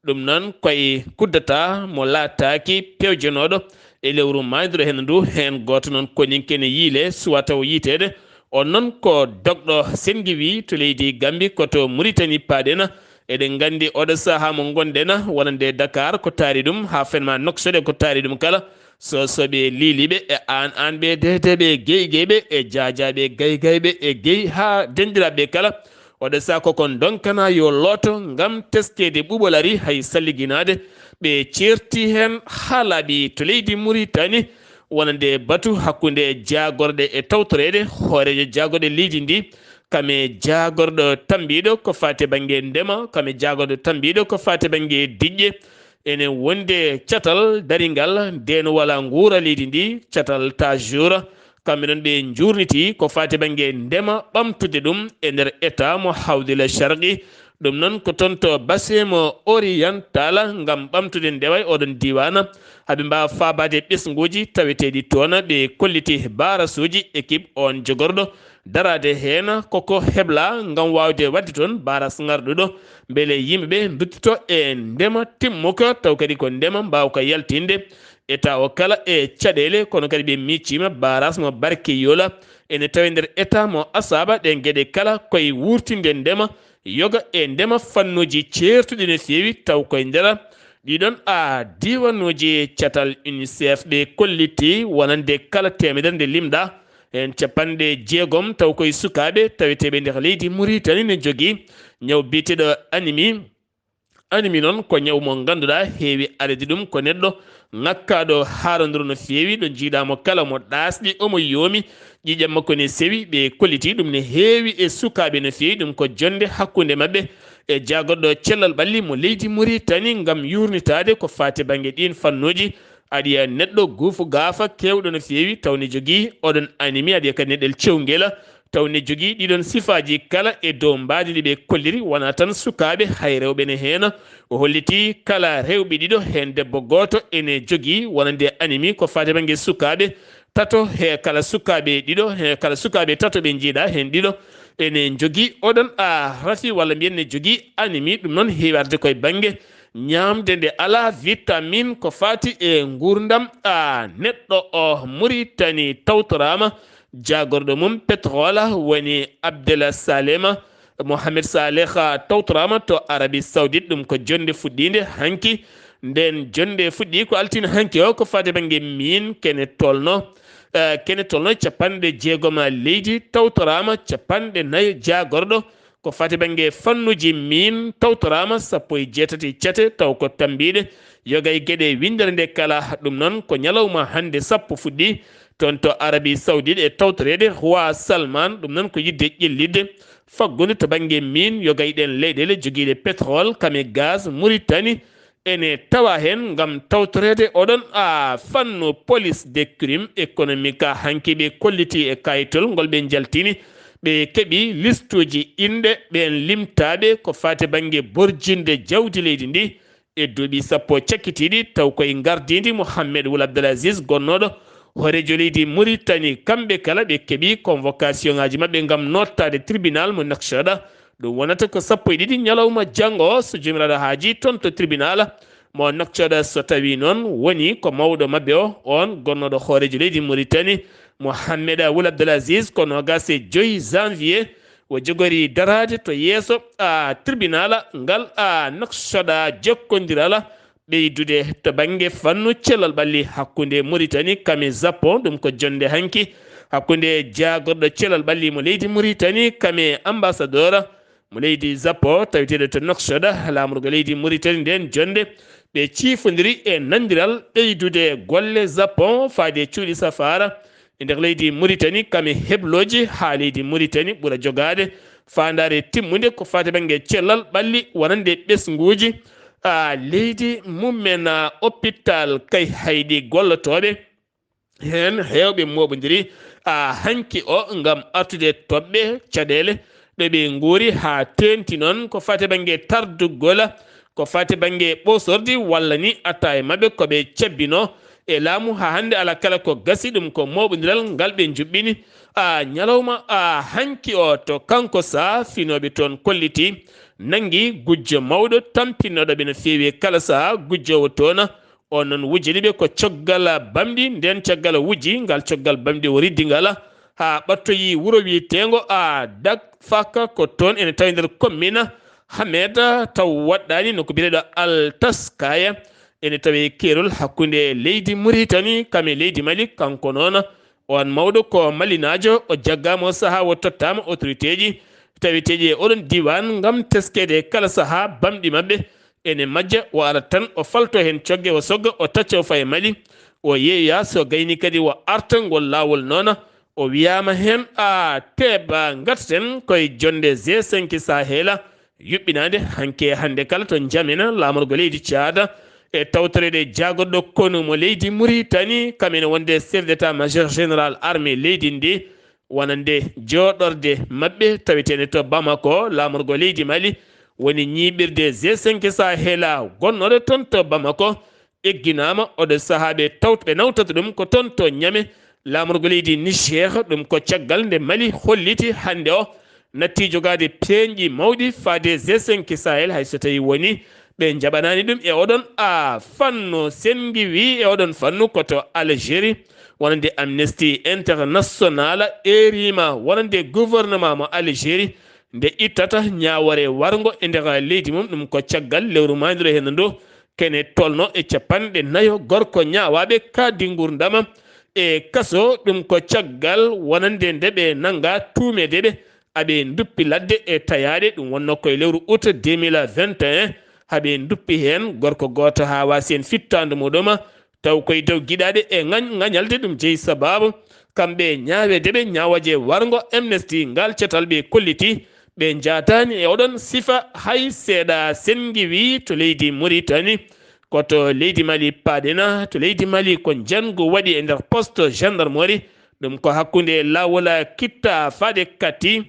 Ɗum noon koye kuddata mo laataaki pewjanooɗo e lewru maaynduɗo heen ndu. Heen gooto noon koninke ne yiile suwata o yiiteede. On noon ko dogɗo Sen Ngewi to leydi Gambi, ko to Muritani paaɗen. Eɗen nganndi oɗo sahaa mo ngonɗen wonande Dakar ko taari ɗum, haa fen ma Nouakchott ko taari ɗum kala. Sosoɓe liiliɓe e aan aanɓe deedeeɓe e geygeyɓe e jaajaaɓe gaygayɓe e gey haa denɗiraaɓe kala. Oɗo sahaa ko kon donkana yo looto ngam teskeede ɓuuɓol ari hay salliginaade. Ɓe ceerti heen haa laaɓi to leydi Muritani wonande batu hakkunde jaagorɗe e tawtoreeɗe. Hooreejo jaagorɗe leydi ndi, kam e jaagorɗo tambiiɗo ko faati bannge ndema, kam e jaagorɗo tambiiɗo ko faati bannge diƴƴe. Ene wonde catal daringal ndeenowal nguura leydi ndi, catal Tajour. Kamɓe noon ɓe njuurniti ko faati bannge ndema ɓamtude ɗum e nder état mo Hawdila Sharqi. Ɗum noon ko toon to Basemo Oriental ngam ɓamtude ndewa e oɗon diiwaana, haa ɓe mbaawa faabaade ɓesnguuji taweteeɗi toon. Ɓe kolliti baarasuuji équipe oon jogorɗo daraade heen, koko hebla ngam waawde waɗde toon baaras ŋarɗuɗo, mbele yimɓe ɓe nduttito e ndema timmuka, taw kadi ko ndema mbaawka yaltinde état o kala e caɗeele, kono kadi ɓe miijiima baaras mo Barkeyola ene tawi nder état mo Asaba. Ɗeen geɗe kala koye wuurtinde ndema, yoga e ndema fannuuji ceertuɗi no feewi, taw koye nder ɗiɗon a diiwanuuji catal UNICEF ɓe kolliti wonande kala teemedere nde limɗa heen capanɗe jeegom, taw koye sukaaɓe taweteeɓe nder leydi Muritani ne jogii ñaw biyeteeɗo anémie. Anémie noon ko ñaw mo ngannduɗaa heewi arde ɗum ko neɗɗo ŋakkaaɗo haaronduru no feewi, ɗo njiiɗaa mo kala mo ɗaasɗi, omo yoomi, ƴiiƴam makko ne sewi, ɓe kolliti ɗum ne heewi e sukaaɓe no feewi, ɗum ko jonnde hakkunde maɓɓe e jaagorɗo cellal ɓalli mo leydi Muritani ngam yuurnitaade ko faati bannge ɗiin fannuuji. Aɗa yiya neɗɗo guufu gaafa keewɗo no feewi, taw ne jogii oɗon anémie, aɗa yiya kadi neɗɗel cewngel, taw ne jogii ɗiɗon sifaaji kala e dow mbaadi ndi ɓe kolliri, wonaa tan sukaaɓe, hay rewɓe ne heen. O holliti kala rewɓe ɗiɗo, heen debbo gooto ene jogii wonande anémie ko faati bannge sukaaɓe tato, he kala sukaaɓe ɗiɗo, he kala sukaaɓe tato ɓe njiiɗa, heen ɗiɗo ene njogii oɗon a rafi walla mbiyen ne jogii anémie. Ɗum noon heewi arde koye bannge ñaamde nde alaa vitamine ko faati e nguurndam a neɗɗo o. Muritani tawtoraama, jaagorɗo mum pétrole woni Abdel Salema Mohamed Saleh tawtoraama to Arabie Saoudite. Ɗum ko jonnde fuɗɗiinde hanki. Ndeen jonnde fuɗɗii ko altine hanki o, ko faati bannge miin kene tolno, eh, kene tolno capanɗe jeegom leydi tawtoraama, capanɗe nayo jaagorɗo. Ko faati bannge fannuuji miin tawtoraama sappo e jeetati cate, taw ko tammbiiɗe yoga e geɗe winndere nde kala. Ɗum noon ko ñalawma hannde sappo fuɗɗii toon to Arabie Saoudite e tawtoreede Roi Salman. Ɗum noon ko yiɗde ƴellitde faggudu to bannge miin yoga e ɗeen leyɗeele jogiiɗe pétrole kam e gaz. Muritani ene tawa heen ngam tawtoreede oɗon a fannu police de crime économique. Hanki ɓe kolliti e kayitol ngol ɓe njaltini, ɓe keɓi listuuji inɗe ɓeen limtaaɓe ko faati bannge borjinde jawdi leydi ndi e duuɓi sappo cakkitiiɗi, taw koye ngardiindi Mohammed Wul Abdel Aziz gonnooɗo hooreejo leydi Muritani. Kamɓe kala ɓe keɓi convocation ŋaaji maɓɓe ngam noottaade tribunal mo Nouakchott. Ɗum wonata ko sappo e ɗiɗi ñalawma janngo, so Joomiraaɗo haajii, toon to tribunal mo Nouakchott. So tawii noon woni ko mawɗo maɓɓe o, oon gonnooɗo hooreejo leydi Muritani, Mohammed Wul Abdel Aziz, ko noogaas e joy janvier o jogori daraade to yeeso a tribunal ngal a Nouakchott. Jokkondiral ɓeydude to bannge fannu cellal ɓalli hakkunde Muritani kam e Japon. Ɗum ko jonnde hanki hakkunde jaagorɗo cellal ɓalli mo leydi Muritani kam e ambassadeur mo leydi Japon taweteeɗo to Nouakchott. Laamorgo leydi Muritani ndeen jonnde ɓe ciifondiri e nanndiral ɓeydude golle Japon faade e cuuɗi safaara e nder leydi Muritani kam e heblooji haa leydi Muritani ɓura jogaade faandaare timmunde ko faati bannge cellal ɓalli wonande ɓesnguuji a leydi mummen. A hôpital Kayhayɗi gollotooɓe heen heewɓe mooɓondiri a hanki o ngam artude toɓɓe caɗeele ɗo ɓe nguuri, haa teeŋti noon ko faati bannge tardugol, ko faati bannge ɓoosordi walla ni atta e maɓɓe ko ɓe cabbinoo e laamu. Haa hannde alaa kala ko gasi, ɗum ko mooɓondiral ngal ɓe njuɓɓini a ñalawma a hanki o. To kanko sa finooɓe toon kolliti nanngi gujjo mawɗo tampinnooɗo ɓe no feewi e kala sahaa. Gujjoowo toon o noon wujjani ɓe ko coggal bamɗi. Ndeen caggal wujji ngal coggal bamɗi o riddi ngal haa ɓattoyi wuro wiyeteengo a Dak Faka, ko toon ene tawi nder commune Hamed, taw waɗɗaani nokku biyeteeɗo Al Taskaya. Ene tawi keerol hakkunde leydi Muritani kam e leydi Mali. Kanko noon, oon mawɗo ko malinaajo, o jaggaama o sahaa o tottaama autorité ji taweteeɗi e oɗon diiwaan ngam teskeede kala sahaa bamɗi maɓɓe ene majja. O ara tan, o falto heen cogge, o sogga, o tacca, o fayi Mali, o yeeya. So gayni kadi, o arta ngol laawol noon. O wiyaama heen, a teeɓa, ngarten koye jonnde G cinq Sahel yuɓɓinaande hanki e hannde kala to Njamena, laamorgo leydi Caada, e tawtoreede jaagorɗo konu mo leydi Muritani, kam ene wonde chef d'état-major général armée leydi ndi, wonande jooɗorde maɓɓe taweteende to Bamako. Laamorgo leydi Mali woni ñiiɓirde G cinq Sahel a gonnooɗo toon to Bamako, egginaama oɗo sahaa ɓe tawt-, ɓe nawtata ɗum ko toon to Ñame, laamorgo leydi Niger. Ɗum ko caggal nde Mali holliti hannde o natti jogaade peeñɗi mawɗi faade G cinq Sahel, hay so tawii woni ɓe njaɓanaani ɗum e oɗon a fannu. Senngi wi e oɗon fannu ko to Algérie, wonande Amnesty International eeriima wonande gouvernement mo Algérie nde ittata ñaawoore warngo e nder leydi mum. Ɗum ko caggal lewru maaynduru heen ndu kene tolno e capanɗe nayo gorko ñaawaaɓe kaadi nguurndama e kaso. Ɗum ko caggal wonande nde ɓe nannga tuumeede ɓe aɓe nduppi ladde e tayaaɗe. Ɗum wonnoo ko e lewru août deux mille vingt et un, haɓe nduppi heen gorko gooto haa waasi heen fittaandu muɗum, taw koye dow giɗaaɗe e ŋañ-, ŋañalde. Ɗum jeyi sabaabu kamɓe ñaaweede ɓe ñaawooje warngo Amnesty ngal catal ɓe kolliti. Ɓe njaataani e oɗon sifa hay seeɗa. Senngi wi to leydi Mauritanie, ko to leydi Mali paaɗen. To leydi Mali ko njanngu waɗi e nder poste gendarmerie. Ɗum ko hakkunde laawol Kitta faade Kati,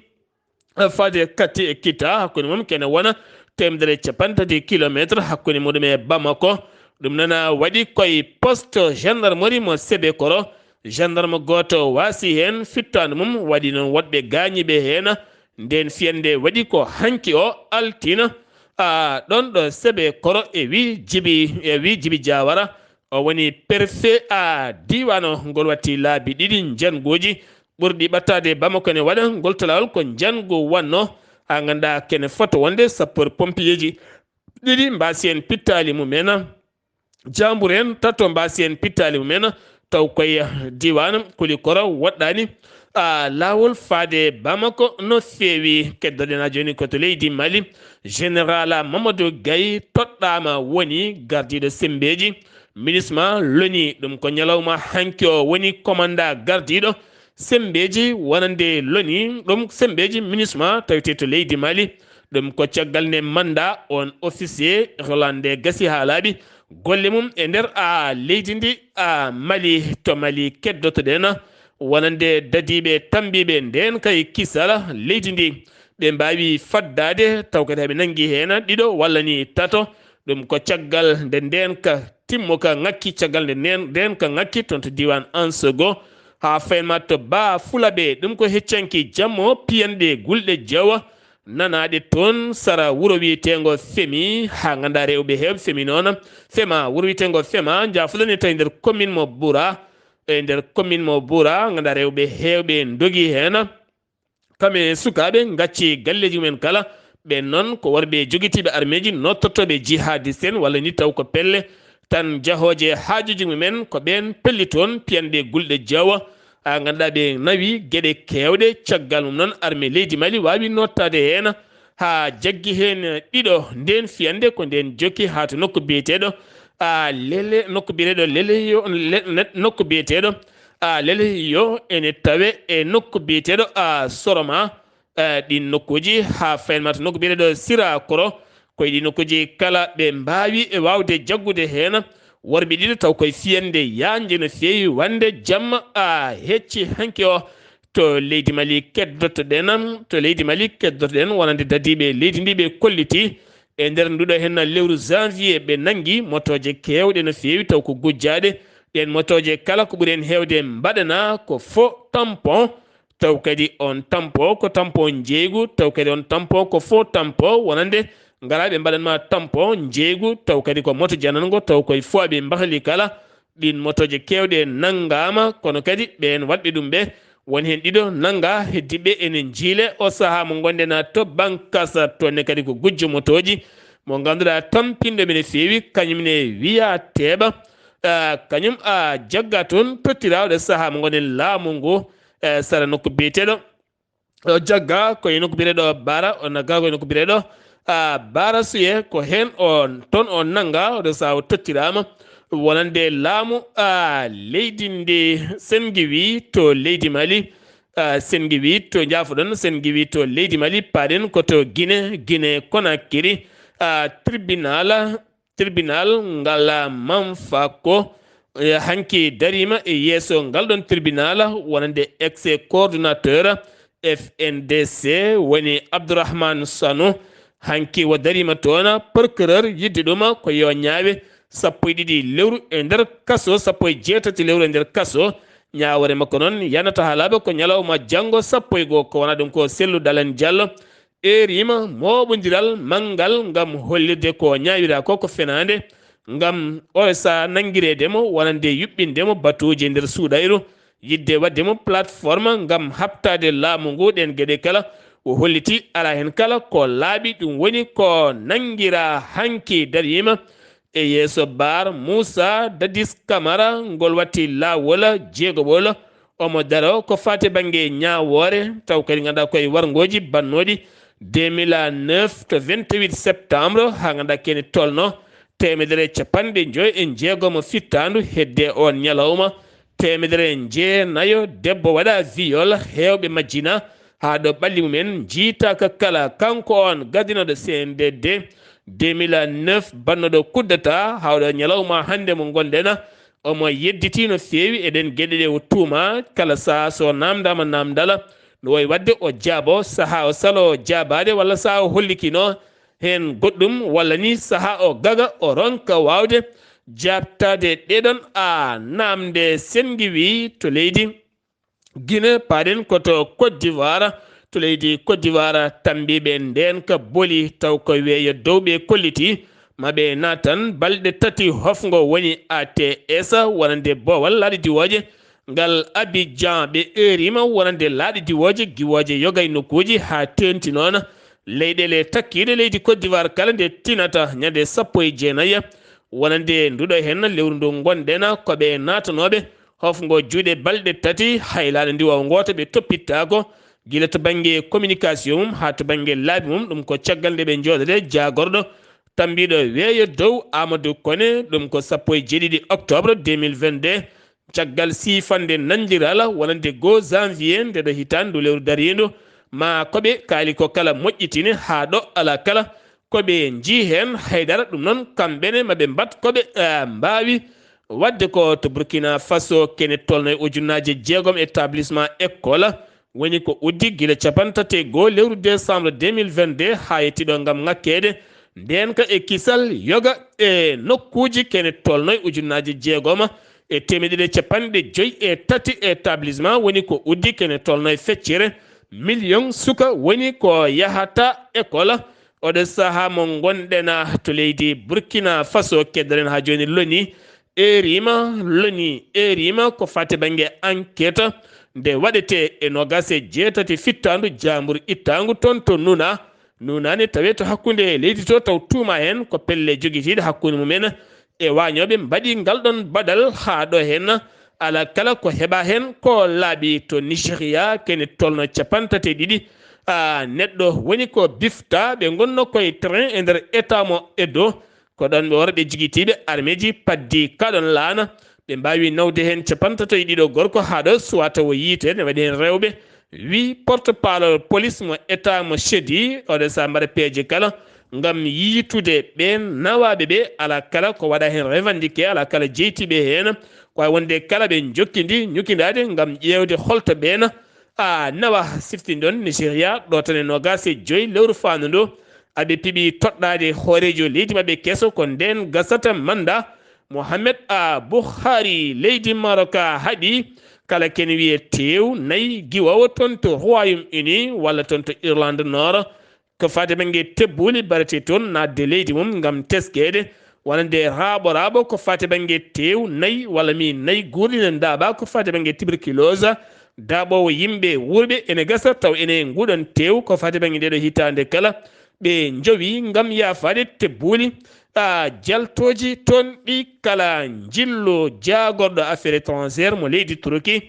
faade Kati e Kitta, hakkunde mum kene wona teemedere e capanɗe tati kilometre hakkunde muɗum e Bamako. Ɗum noon waɗi koye poste gendarmerie mo Sebekoro. Gendarme gooto waasi heen, fittaandu mum waɗi noon woɗɓe gaañiiɓe heen. Ndeen fiyannde waɗi ko hanki o altine, a, ɗoon ɗo Sebekoro e wi Jibi, e wi Jibi Jawara. O woni préfet a diiwaan o. Ngol watti laabi ɗiɗi njannguuji ɓurɗi ɓattaade Bamako ne waɗa. Ngol talawol ko njanngu wannoo, a nganndaa kene fota wonde sapeur pompier ji ɗiɗi mbaasi heen pittaali mumen. Jaambur en tato mbaasi heen pittaali mumen, taw koye diiwaan Kulikoro woɗɗaani, a, laawol faade Bamako no feewi. Keddoɗen a jooni ko to leydi Mali. Général Mamadou Gaye toɗɗaama woni gardiiɗo semmbeeji MINUSMA loni. Ɗum ko ñalawma hanki o woni komannda gardiiɗo semmbeeji wonande loni. Ɗum semmbeeji MINUSMA tawetee to leydi Mali. Ɗum ko caggal nde mannda on officier holande gasi haa laaɓi golle mum e nder a leydi ndi a Mali. To Mali keddotoɗen wonande dadiiɓe tambiiɓe ndeen kay kisal leydi ndi. Ɓe mbaawi faddaade, taw kadi haɓe nanngi heen ɗiɗo walla ni tato. Ɗum ko caggal nde ndeen ka timmo ka ŋakki, caggal nde ndeen, ndeen ka ŋakki toon to diiwaan Ansogo. Haa fayin ma to Ba Fulaɓe, ɗum ko heccanki jammo piyanɗe gulɗe jeewa nanaaɗe toon sara wuro wiyeteengo Femi, haa nganndaa rewɓe heewɓe Femi noon. Fema, wuro wiyeteengo Fema, njaafuɗon e tawi nder commune mo Bura. E nder commune mo Bura, nganndaa rewɓe heewɓe ndogi heen. Kamɓe sukaaɓe ngacci galleeji mumen kala. Ɓeen noon ko worɓe jogitiiɓe armeeji, noottotooɓe jihadiste en, walla ni taw ko pelle tan jahooje haajuuji mumen, ko ɓeen pelli toon piyanɗe gulɗe jeewa. A nganndaa ɓe nawi geɗe keewɗe, caggal mum noon armée leydi Mali waawi noottaade heen haa jaggi heen ɗiɗo. Ndeen fiyannde ko ndeen jokki haa to nokku biyeteeɗo, a, Lele, nokku biyeteeɗo Leleyo, le-, ne-, nokku biyeteeɗo, a, Leleyo ene tawe e nokku biyeteeɗo, a, Soroma. E, ɗiin nokkuuji haa fayin ma to nokku biyeteeɗo Sira Koro. Koye ɗiin nokkuuji kala ɓe mbaawi e waawde jaggude heen worɓe ɗiɗo taw koye fiyannde yaajnde no feewi wonde jamma, a, hecci hanki o to leydi Mali keddotoɗen, to leydi Mali keddotoɗen wonande dadiiɓe leydi ndi ɓe kolliti e nder nduɗo heen lewru janvier ɓe nanngi motooje keewɗe no feewi taw ko gujjaaɗe. Ɗeen motooje kala ko ɓuri heen heewde mbaɗana ko faux tampon. Taw kadi on tampon ko tampon njeeygu, taw kadi on tampon ko faux tampon, wonande ngaraaɓe mbaɗan ma tampon njeeygu, taw kadi ko moto janango, taw koye faux ɓe mbahli kala. Ɗiin motooje keewɗe nanngaama, kono kadi ɓeen waɗɓe ɗum ɓe, won heen ɗiɗo nannga, heddiiɓe ene njiile. O sahaa mo ngonɗen to Bankasa, toon ne kadi ko gujjo motooji mo ngannduɗaa tampinɗo mi no feewi, kañum ne wiyaa Teeɓa. Ah, kañum a jagga toon tottiraa oɗo sahaa mo ngonɗen laamu ngu, eh, sara nokku biyeteeɗo, o jagga ko e nokku biyeteeɗo Bara, o nagga ko e nokku biyeteeɗo, ah, Bara Suye, ko heen o, toon o nannga, oɗo sahaa o tottiraama wonande laamu, ah, leydi ndi Sengiwi to leydi Mali. Ah, Sengiwi to, njaafoɗon, Sengiwi to leydi Mali, paaɗen ko to Guinée, Guinée Conakry, ah, tribunal, tribunal ngal Manfako, eh, hanki dariima e yeeso ngal ɗon tribunal wonande ex coordinateur F N D C woni Abdourahmane Sano, Hanki o dariima toon procureur yidde ɗum ko yo ñaawe sappo e ɗiɗi lewru e nder kaso, sappo e jeetati lewru e nder kaso. Ñaawoore makko noon yanata haa laaɓa ko ñalawma janngo sappo e goo, ko wona ɗum ko Sellu Dalen Diallo eeriima mooɓondiral manngal ngam hollirde ko ñaawira ko ko fenaande, ngam osa nanngireede mo wonande yuɓɓinde mo batuuji e nder suuɗayru, yidde waɗde mo plateforme ngam haɓtaade laamu ngu. Ɗeen geɗe kala o holliti alaa heen kala ko laaɓi, ɗum woni ko nanngiraa hanki dariima e yeeso Baar Muusa Dadis Kamara, ngol watti laawol jeegoɓol. Omo daro ko faati bannge ñaawoore, taw kadi ngannduɗaa koye warngooji bannooɗi deux mille neuf to vingt-huit septembre, haa ngannduɗaa kene tolno teemedere e capanɗe joy e jeegomo fittaandu hedde on ñalawma, teemedere e jeenayo debbo waɗa viol, heewɓe majjina haa ɗo ɓalli mumen njiitaaka kala. Kanko on gardinooɗo C N D D deux mille neuf, bannooɗo coup d'État, haa ɗo ñalawma hannde mo ngonɗen, omo yedditi no feewi e ɗeen geɗe ɗe o tuuma. Kala sahaa so naamndaama naamndal, no wayi waɗde o jaabo, sahaa o salo o jaabaade, walla sahaa o hollikino heen goɗɗum, walla ni sahaa o gaga o ronka waawde jaabtaade ɗeɗon a naamnde. Senngi wi to leydi Guinée, paaɗen ko to Côte d'Ivoire. To leydi Côte d'Ivoire, tammbiiɓe ndeenka boli taw ko weeyo dow ɓe kolliti ma ɓe naatan balɗe tati hofngo woni A T S wonande boowal laaɗe diwooje ngal Abidjan. Ɓe eeriima wonande laaɗe diwooje giwooje yoga e nokkuuji haa teeŋti noon leyɗeele takkiiɗe leydi Côte d'Ivoire kala nde tinata ñande sappo e jeenayi wonande nduɗo heen lewru ndu ngonɗen, ko ɓe naatanooɓe hofngo juuɗe balɗe tati, hay laaɗe ndiwoowo ngooto ɓe toppittaako, gila to bannge communication mum haa to bannge laabi mum. Ɗum ko caggal nde ɓe njooɗode jaagorɗo tammbiiɗo weeyo dow Amadou Koné, ɗum ko sappo e jeeɗiɗi octobre deux mille vingt-deux, caggal siifande nanndiral wonande goo janvier nde ɗo hitaande ndu lewru dariindu, ma ko ɓe kaali ko kala moƴƴitini haa ɗo alaa kala ko ɓe njii heen haydara. Ɗum noon, kamɓe ne ma ɓe mbaɗ ko ɓe, eh, mbaawi waɗde ko to Burkina Faso, kene tolno e ujunnaaje jeegom établissement école woni ko uddi gila capanɗe tati e goo lewru décembre deux mille vingt-deux haa yettiɗo ngam ŋakkeede ndeenka e kisal yoga e nokkuuji kene tolno e ujunnaaje jeegoma e teemedere capanɗe joy e tati établissement woni ko uddi kene tolno e feccere million suka woni ko yahata école. Oɗo sahaa mo ngonɗen to leydi Burkina Faso, keddoɗen haa jooni loni eeriima, loni eeriima ko faati bannge enquête nde waɗetee e noogaas e jeetati fittaandu jaambur ittaangu toon to Nuna. Nuna ne tawee to hakkunde leydi to, taw tuuma heen ko pelle jogitiiɗe hakkunde mumen e waañooɓe mbaɗi ngal ɗoon baɗal haa ɗo heen alaa kala ko heɓaa heen ko laaɓi. To Nigeria, kene tolno capanɗe tati e ɗiɗi, a, neɗɗo woni ko bifta, ɓe ngonno koye train e nder état mo Edo. Ko ɗoon ɓe worɓe jigitiiɓe armeeji paddi kaɗon laana. Ɓe mbaawi nawde heen capanɗe tati e ɗiɗo gorko haa ɗo suwata o yiite, ne waɗi heen rewɓe. Wi porte-parole police mo état mo Shedi, oɗo sa mbaɗa peeje kala ngam yiitude ɓeen nawaaɓe ɓe, alaa kala ko waɗa heen revendiqué, alaa kala jeytiiɓe heen. Ko wawi wonde kala ɓe njokkidi ñukindaade ngam ƴeewde holto ɓeen a nawa. Siftinɗon Nigeria ɗo tan e noogaas e joy lewru faandu ndu, aɓe piɓi toɗɗaade hooreejo leydi maɓɓe keso, ko ndeen gasata manda Mohamed a Buhari leydi Maroc haɗi kala ken wiye teew nayi giwowo toon to Royaume Uni walla toon to Irlande Nord. Ko faati bannge tebbuuli barete toon naatde leydi mum ngam teskeede, wonande raaɓo raaɓo ko faati bannge teew nayi walla mi nayi guurɗi ne ndaaɓa ko faati bannge tuberculose, daaɓoowo yimɓe wuurɓe ene gasa taw ene nguɗon teew ko faati bannge ndeɗo hitaande kala ɓe njowi ngam yaafaade tebbuuli a jaltooji toon ɗi kala njillu jaagorɗo affaire étrangère mo leydi Turki.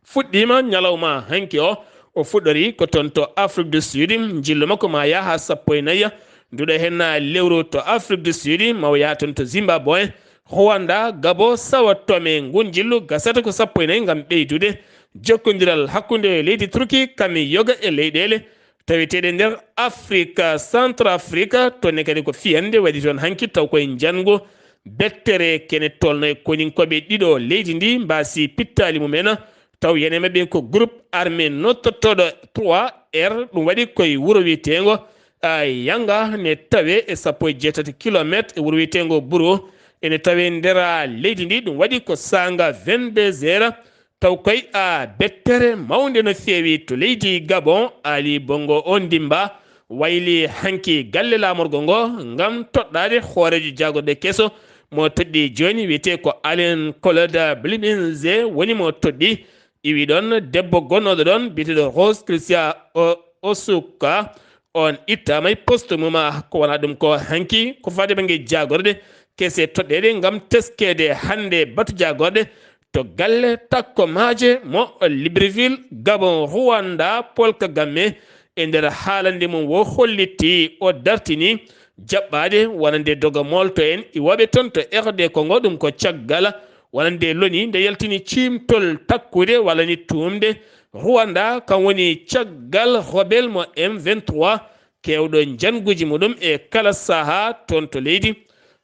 Fuɗɗiima ñalawma hanki o, o fuɗɗori ko toon to Afrique du Sud, njillu makko ma yaha sappo e nayi, nduɗo heen lewru to Afrique du Sud, ma o yaha toon to Zimbabwe, Rwanda, Gabo, Sao Tome. Ngun njillu gasata ko sappo e nayi ngam ɓeydude jokkondiral hakkunde leydi Turki, kami yoga e leyɗeele taweteeɗe nder Afrique, Centrafrique, toon ne kadi ko fiyannde waɗi toon hanki taw koye njanngu bettere kene tolno e koninkooɓe ɗiɗo leydi ndi mbaasi pittaali mumen, taw yene maɓɓe ko groupe armé nottotooɗo trois R, ɗum waɗi koye wuro wiyeteengo A yanga ne tawe e sappo e jeetati kilometre e wuro wiyeteengo Buro. Ene tawe ndera leydi ndi, ɗum waɗi ko saanga vingt-deux heures. Taw koy a bettere mawnde no feewi to leydi Gabon, Ali Bongo on ndimba wayli hanki galle laamorgo ngo ngam toɗɗaade hooreejo jaagorɗe keso mo toɗɗi jooni, wiyetee ko Alain Claude Bliminze woni mo toɗɗi. Iwi ɗon debbo gonnooɗo ɗon biyeteeɗo Rose Christian O-, Osuka. On ittaama e poste mum, ko wona ɗum ko hanki ko faade bannge jaagorɗe kese toɗɗeeɗe ngam teskeede hannde batu jaagorɗe to galle takko maaje mo Libreville, Gabon, Rwanda. Paul Kagame e nder haalande mum wo hollitti o dartini jaɓɓaade wonande doga molto en iwooɓe toon to R D Congo, ɗum ko caggal wonande loni nde yaltini ciimtol takkude walla ni tuumde Rwanda, kam woni caggal rebelle mo M vingt-trois keewɗo njannguuji muɗum e kala sahaa toon to leydi.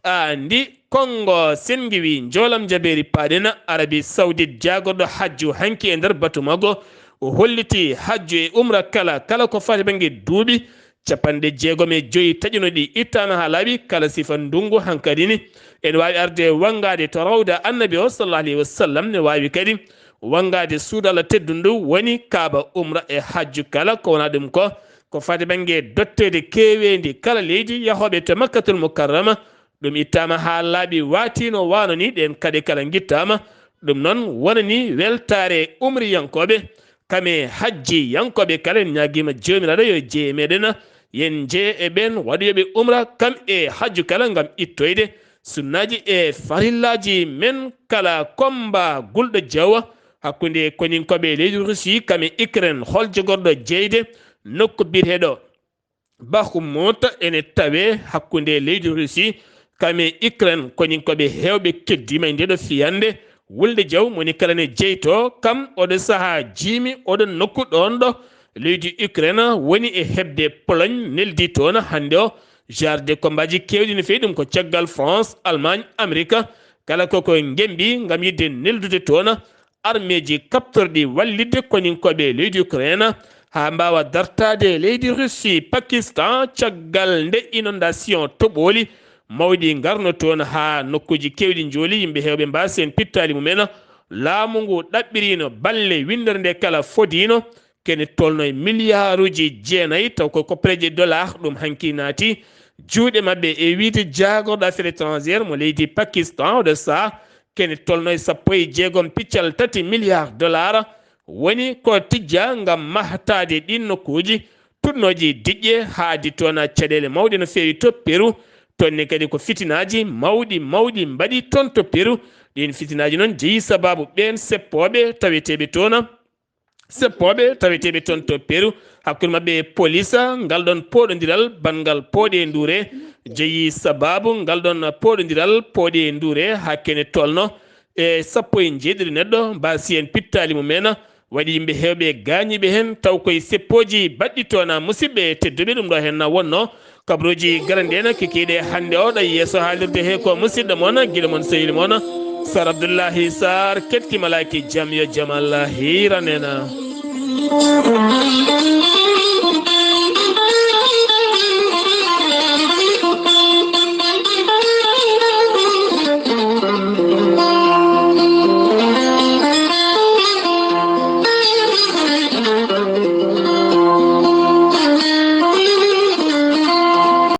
A, ndi Kongo Sengiwi njoolam jabeeri paaɗen Arabi Sawdit jaagorɗo hajju hanki e nder batu maggo. O holliti hajju e umra kala, kala ko faati bannge duuɓi capanɗe jeegom e joyi taƴuno ɗi ittaama haa laaɓi kala sifa ndunngu hankadi ni. Ene waawi arde wanngaade to rawda annabi o sallallahu alayhi wa sallam, ne waawi kadi wanngaade suudu Allah teddundu woni Kaaba. Umra e hajju kala ko wona ɗum ko, ko faati bannge dotteede keeweendi kala leydi yahooɓe to Makkatul Mukarrama. Ɗum ittaama haa laaɓi waatiino waano ni, ɗeen kaɗe kala ngittaama. Ɗum noon wonani weltaare umriyankooɓe, kam e hajjiyankooɓe kala. En ñaagiima Joomiraaɗo yo jeye meɗen, yen jeye e ɓeen waɗoyooɓe umra kam e hajju kala ngam ittoyde sunnaaji e farillaaji men kala. Komba gulɗo jawa hakkunde koninkooɓe leydi Russie kam e Ukraine, hol jogorɗo jeyde nokku biyeteeɗo Bakhmut ene tawe hakkunde leydi Russie kam e Ukraine. Koninkooɓe heewɓe keddiima e ndeeɗo fiyande wulde jaw, moni kala ne jeyto kam oɗo sahaa jiimi oɗo nokku ɗoon ɗo leydi Ukraine woni e heɓde Pologne, neldi toon hannde o jarde kombaaji keewɗi no feewi. Ɗum ko caggal France, Allemagne, Amerika, kala koko ngembi ngam yiɗde neldude toon armeeji kaɓtorɗi wallitde koninkooɓe leydi Ukraine haa mbaawa dartaade leydi Russie. Pakistan, caggal nde inondation toɓooli mawɗi ngarno toon haa nokkuuji keewɗi njooli, yimɓe heewɓe mbaasi heen pittaali mumen. Laamu ngu ɗaɓɓiriino balle winndere nde kala fodiino kene tolno e miliyaaruuji jeenayi, taw ko koppareeje dollar ɗum hanki naati juuɗe maɓɓe. E wiyde jaagorɗo affaire étrangère mo leydi Pakistan, oɗo sahaa kene tolno e sappo e jeegom piccal tati miliyar dollar woni ko tijja ngam mahtaade ɗiin nokkuuji tuɗnooji diƴƴe haa addi toon caɗeele mawɗe no feewi to Peru. Toon ne kadi ko fitinaaji mawɗi mawɗi mbaɗi toon to Peru. Ɗiin fitinaaji noon jeyi sabaabu ɓeen seppooɓe taweteeɓe toon. Seppooɓe taweteeɓe toon to Peru, hakkunde maɓɓe e polis, ngal ɗoon pooɗondiral banngal pooɗe e nduure jeyi sabaabu ngal ɗoon pooɗondiral pooɗe e nduure haa kene tolno e sappo e njeeɗiɗi neɗɗo mbaasi heen pittaali mumen. Waɗi yimɓe heewɓe gaañiiɓe heen, taw koye seppooji baɗɗi toon. Musidɓe tedduɓe, ɗum ɗo heen na wonnoo. Kabaruuji garande en kikiiɗe hannde o ɗo yeeso haalirde he ko musidɗo mon, giɗo mon, sehil mon, Sar Abdullahi Sar, keɗki malaaki jam yo jam Allah hiiran en.